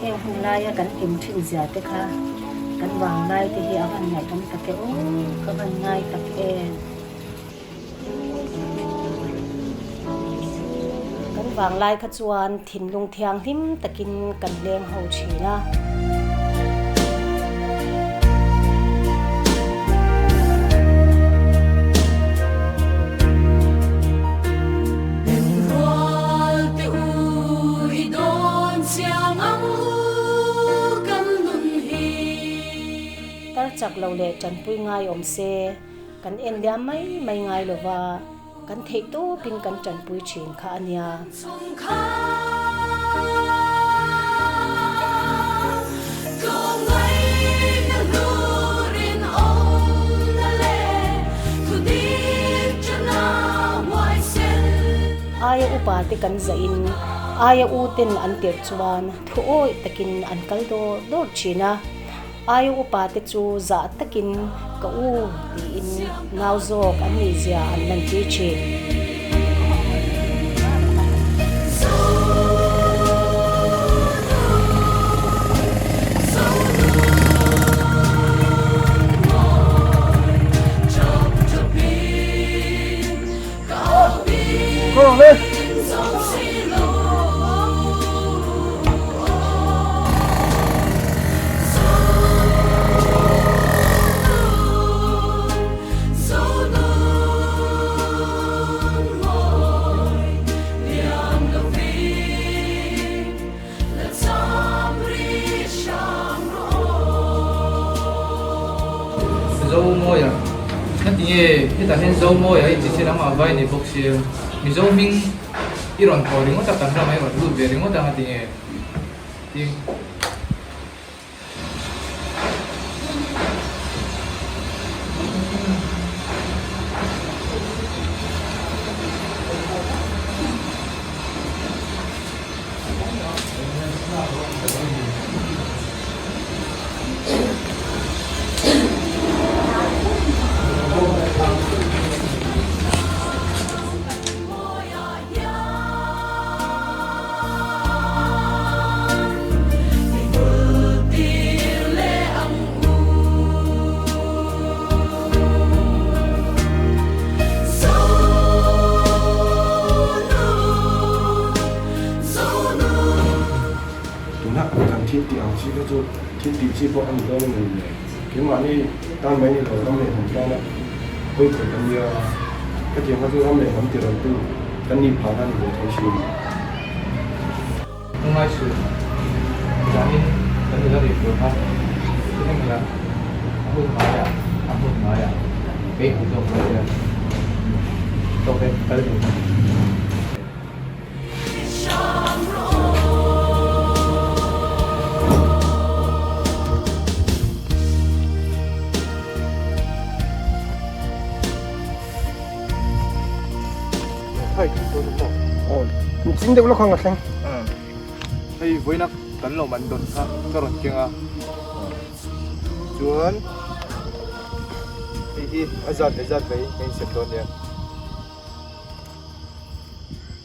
Heng hun laia kan hlim thin zia te kha kan vanglai te hi a van ngaihawm tak e aw, ka van ngai tak em. Kan vanglai kha chuan thinlung thianghlim takin kan leng ho thin a. Tar chak lo leh tanpui ngai awm se kan en liam mai mai ngai lo va, kan theih tawpin kan tanpui thin kha a nia. Aia upa te kan zahin aia u ten an tirh chuan thu awih takin an kal dawr dawr thin a. Aia upa te chu zah takin ka u tiin nau zawk an nih zia an lantir thin. Zomawi a heti nge hetah hian Zomawi a inti se lamah vai nei bawk sia Mizo hming i rawn thaw ringawt a kan ramah i rawn lut ve ringawt ang a ti nge tin. Tuna kan thil tih ang chi kha chu thil tih chi pawh a ni dawn a ni le. Keimahni tan mai ni lo ram leh hnam tana hawi khawih a nia. Hetiang kha chu ram leh hnam tirantu kan nih phahna a ni ve tho thin. Ka ngai suh. Zanin kan nula rih tur kha chu heng la a hun ngaiah a hmun ngaiah kei ang zawk mai ila tawk e kal duh. Ching deuh lawk ang a thleng. Hei vawiina kan lo man dawn kha ka rawn keng a. Chuan hei hi a zat leh zat mai ka insem dawn nia.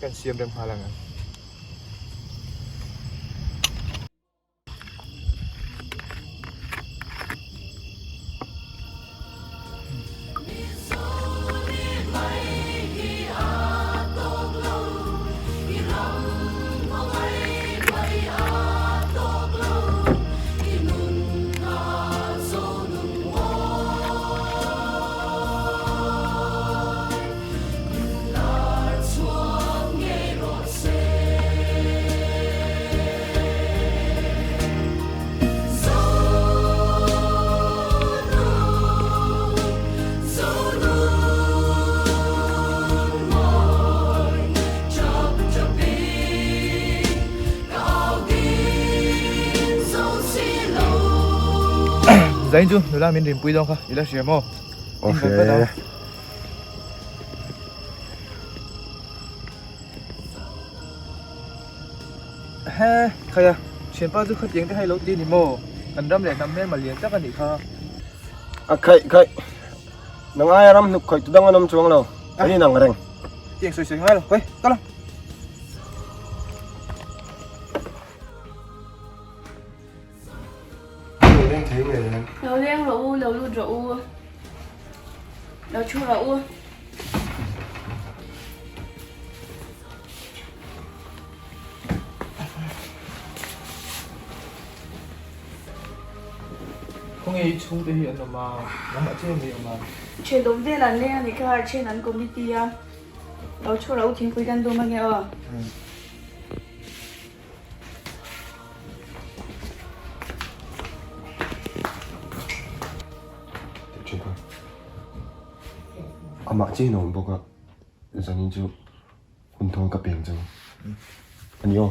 Kan siam rem nghal ang. Zain chu nula min rinpui dawn kha i la hria maw? Aw hria e. He, khaia, thianpa chu khatiang te kha i lo ti a ni maw? Kan ram leh hnam hmelma lian tak a nih kha. A khaih khaih, nang aia ram hnuk khawih tu dang an awm chuang lo, an inang reng. Tiang sawi sawi ngai lo, hawi, kal ang. leng thei ngei em? Lo leng rawh u, lo lut rawh u, lo thu rawh u. Khawnge i chhungte hi an awm a, nangmah chiah mi awm a? Thenawm vel an leng a nih kha, then an committee a, lo thu rawh u thingpui kan dum ange aw. Amah chiah in a awm bawk a, zanin chu hun thawl ka peng chu a ni aw.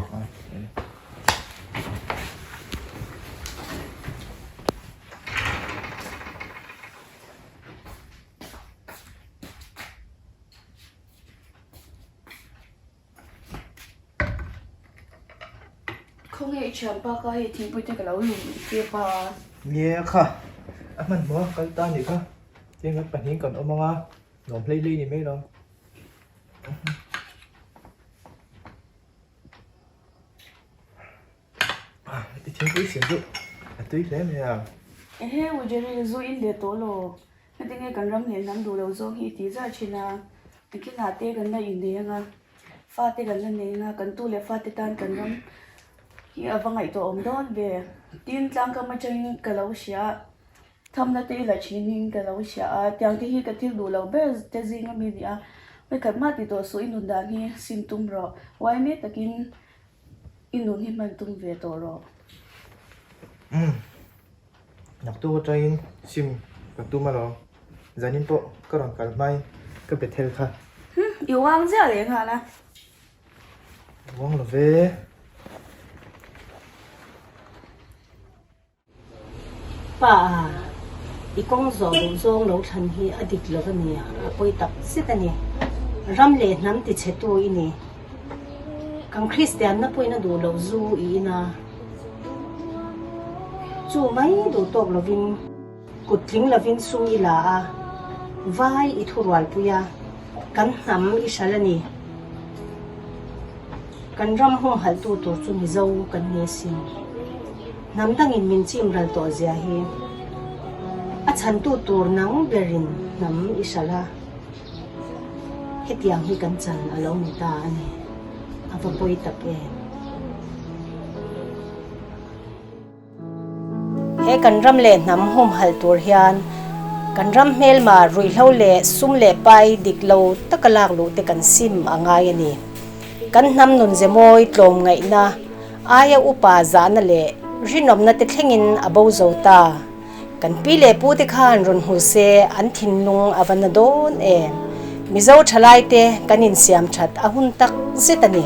Khawnge i thian pa ka hei thingpui te ka lo lum tep a. Nia kha, a hmanhmawh a kal ta a nih kha. Tinge pahnih kan awm ang a, nuam hlei hlei ni mai lo. I thingpui siam chu a tui hle mai a. Ehe U Jerry, zu in leh tawh lo. Heti nge kan ram leh hnam duh lo zawng hi i tih zar thin a. Nakinah te kan la innei ang a, fa te kan la nei ang a, kan tu leh fa te tan kan ram hi a va ngaihtuah awm dawn ve. Tin, tlangkam atangin ka lo hria a, thamna te i la thinin ka lo hria a, tiang te hi ka thil duh lo ber te zing ami a ni a, vawikhat mah ti tawh suh i nun dan hi sim tum rawh, uaime takin i nun hi hman tum ve tawh rawh. Umm. Naktuk atangin sim ka tum alawm. Zanin pawh ka rawn kal hmain ka be thel kha. Umm, i uang ziah leh nghal a. Uang lo ve. Pa a, i kawng zawh duh zawng lo thlan hi a dik lo a ni, a pawi tak zet a ni. Ram leh hnam tichhetu i ni. Kan Kristianna pawhin a duh loh zu i in a. Chu mai duh tawk lovin kut tling lovin sum i la a, vai i thurualpui a, kan hnam i hral a ni. Kan ram humhalhtu tur chu Mizo kan ni asin. Hnam dangin min chim ral tawh zia hi a chhantu tur nang berin hnam i hral a, hetiang hi kan chan a lo ni ta a ni. A va pawi tak em? He kan ram leh hnam humhalh tur hian kan ram hmelma ruihhlo leh sum leh pai dik lo taka lak luh te kan sim a ngai a ni. Kan hnam nun ze mawi tlawm ngaihna, aia upa zahna leh rinawmna te thlengin a bo zo ta. Kan pi leh pu te khan rawn hmu se an thinlung a va na dawn em? Mizo thalai te kan insiam that a hun tak zet a ni.